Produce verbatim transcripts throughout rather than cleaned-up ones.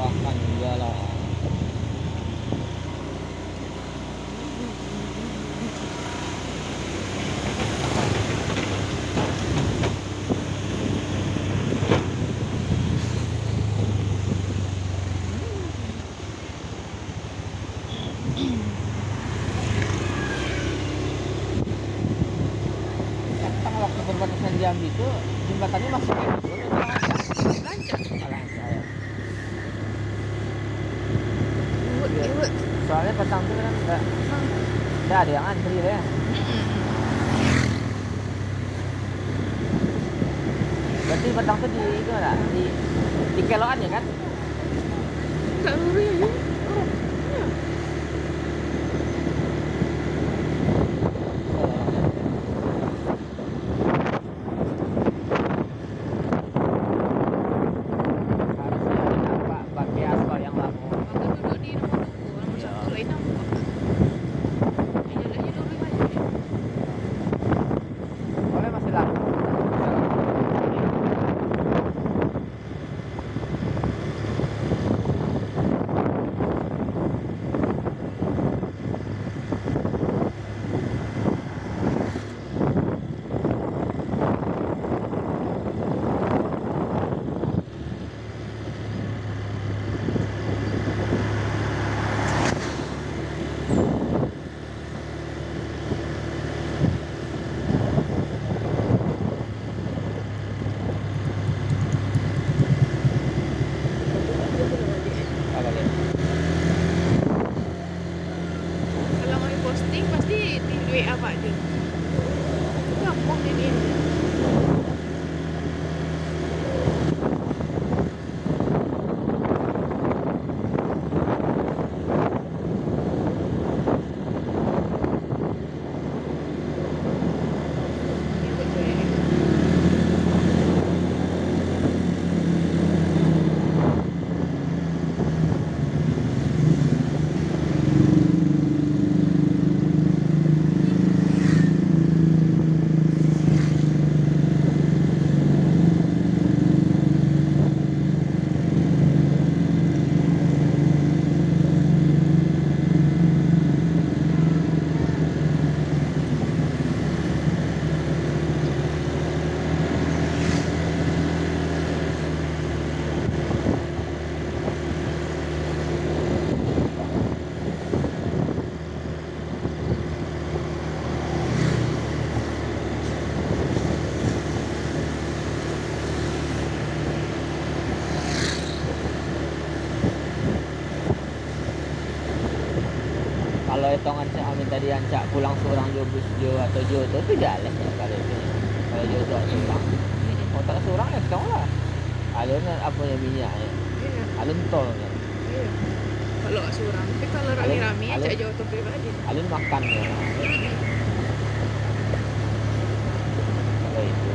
Makan jugalah. Datang waktu perbatasan Jambi tu, jembatannya masih kayak gitu. Lancar. Alah, saya. Iwet, iwet. Soalnya petang tu kan nggak, nggak ada yang antri deh. Mm-mm. Berarti petang tu di itu lah, di, di keloan ya kan? Nggak lurus aja. Iya. Harusnya ada nampak pakai aspal yang lama. Maka duduk di nomor dua, nomor satu lain nampak. Di jalannya lurus aja. Boleh masih lama. Kalau ngai posting, pasti di W A Pak Jun. Gampang ini. Kalau etong rancak kami tadi rancak pulang surang jo bus jo atau jo tu, tu jaleh kalau itu. Kalau jo tu surang. Kalau tak surang, etong lah. Alun apo nyo, minyak nyo. Iyo. Alun tol nyo. Iyo. Kalau surang, tapi kalau rami-rami, alun, rancak jo oto pribadi. Alun makan nyo. Mm-mm. Kalau itu.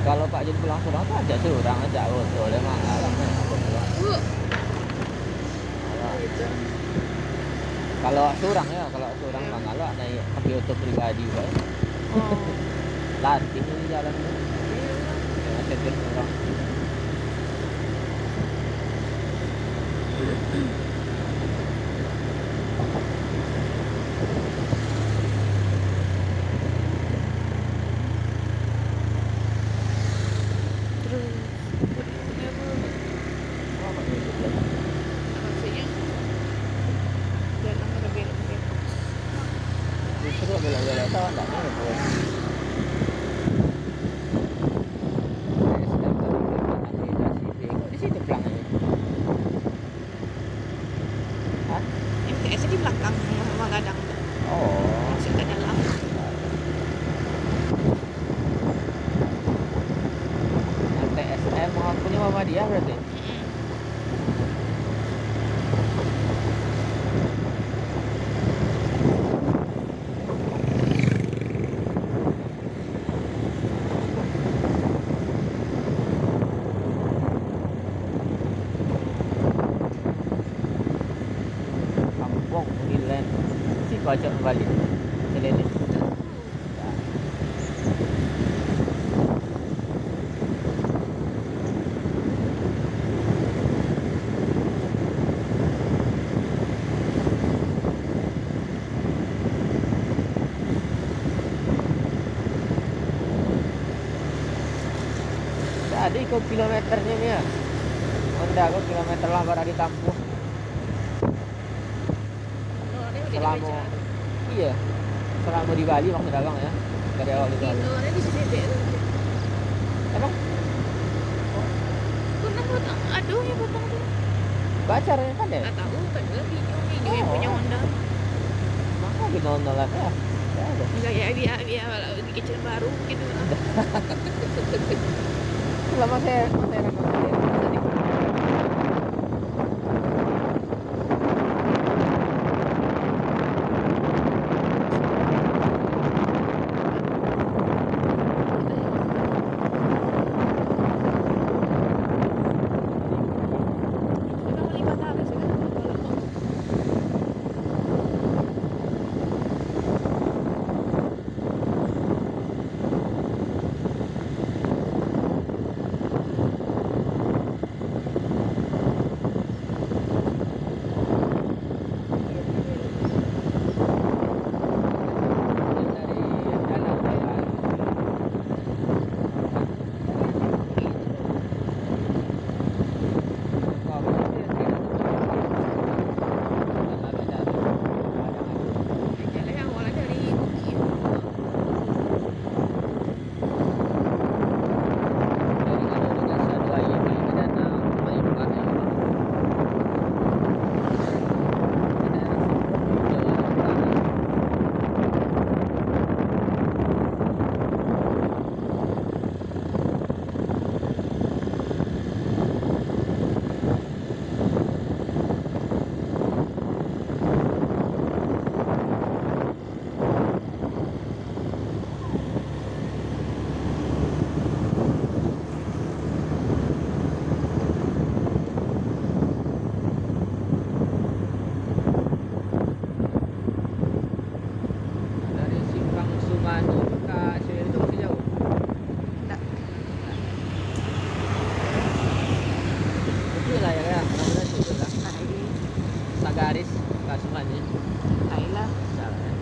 Kalau Pak Jun pulang surang tu, rancak surang, rancak oto, deh, mah. Alah, apo pulang. Bu. Alah. Gitu. Kalau surang yo, kalau surang, iyo, mangalak naiak pakai oto pribadi bae. Oh. Latih di jalan tu. Iyo. Yo, macam tu surang. Terus. Maksudnya, jalan ada belok-belok. Justru belok-belok tu ndak tahu. Di situ pelang ni. Hah? M T S di belakang rumah Abang Gadang tu. Oh. Masuk ke dalam. M T S M punyo Muhammadiyah berarti? Mm-mm. Kampung Udilen. Si kocok balik. Selele. Tadi ko kilometernya ni ya. Honda ko kilometer lah bara ditampuah. Selamo, iyo. Selamo di Bali maksud abang yo. Dari awal di Bali. Emang? Ado yang batang tu. Bacar yo kan yo? Ndak tahu, padahal video ni, video yang punyo Honda. Mako di nol-nolan yo. Ndak ado. Gaya biar, biar Kecil baru gitu lah. Itulah masih, masih heran, masih heran, masih heran. Dari Simpang Sumanu ka Siwil tu masih jauah? Ndak. Oke lah ya, ya. Mudah-mudahan cukup lah. Ah, ini. Sagaris ka Sumanu. Ah, iyalah. Salah, ya.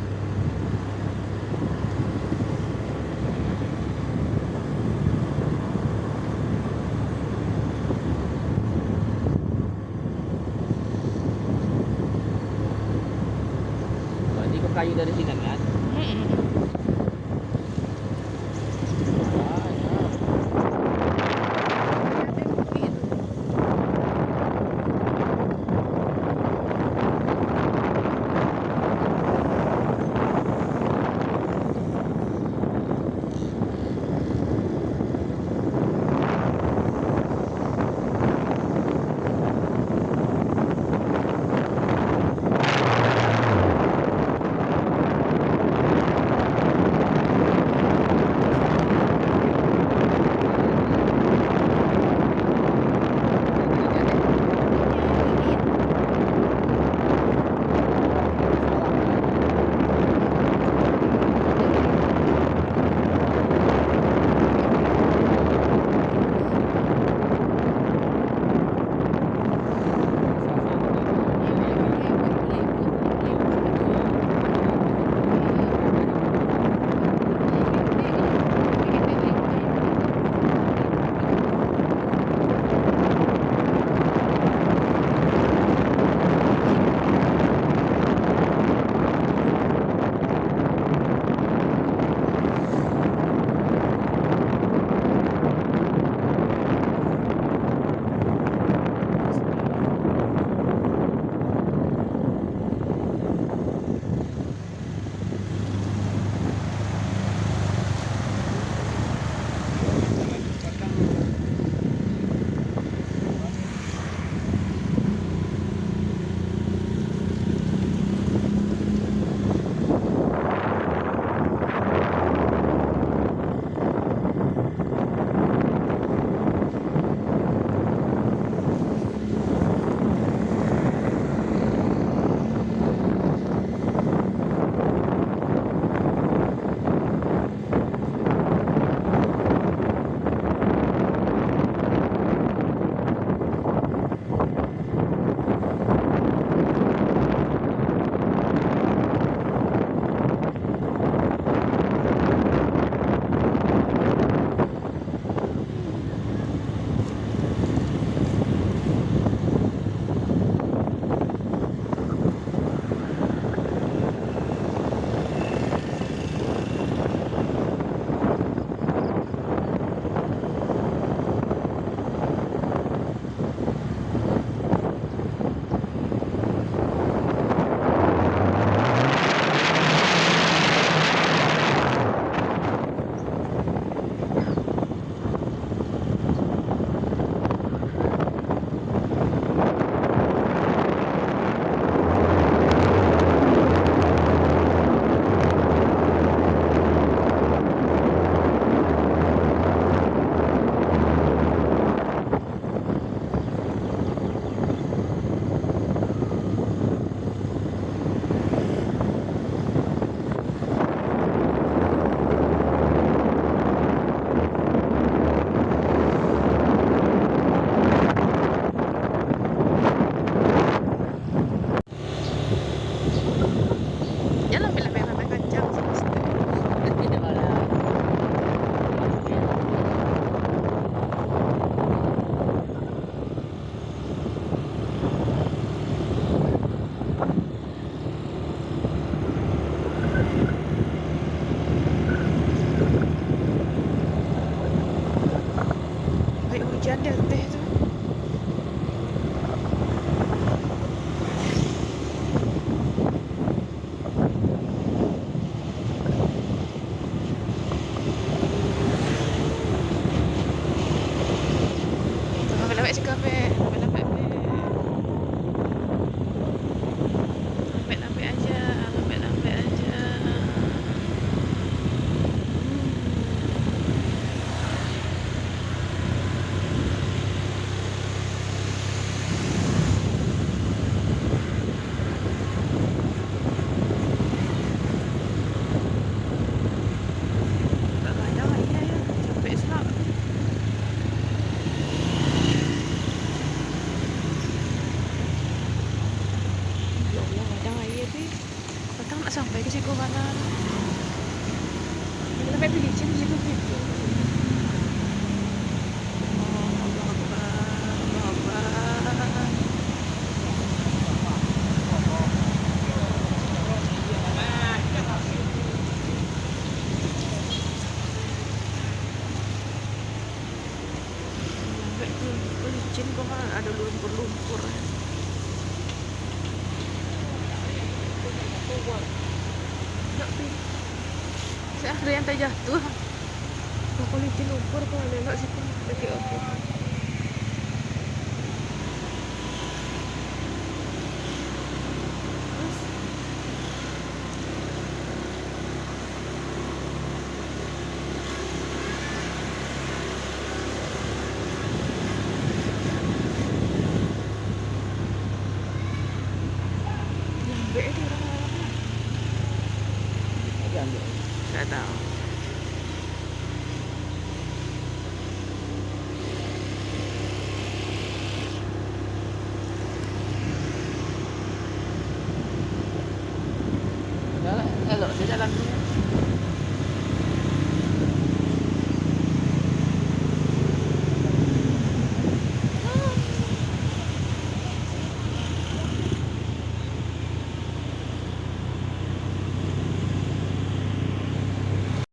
Berarti kau kayu dari sini kan? Mm-mm. Ada teh tu. Lambek-lambek cakap, eh. Lambek-lambek, eh. Lambek-lambek aja, lambek-lambek aja. Hmm. Agak gadang aia, yo. Capek sak. Ya Allah, gadang aia, pi. Patang nak sampai ka siko bana. Sampai pilicin siko, pi. Allahu Akbar, Allahu Akbar. Lambek tu, licin kok, ha, ado lumpur-lumpur. Nak pi. Sa, ado yang tajatuah. Kok licin lumpur, kok ado elok situ. Dakek oke.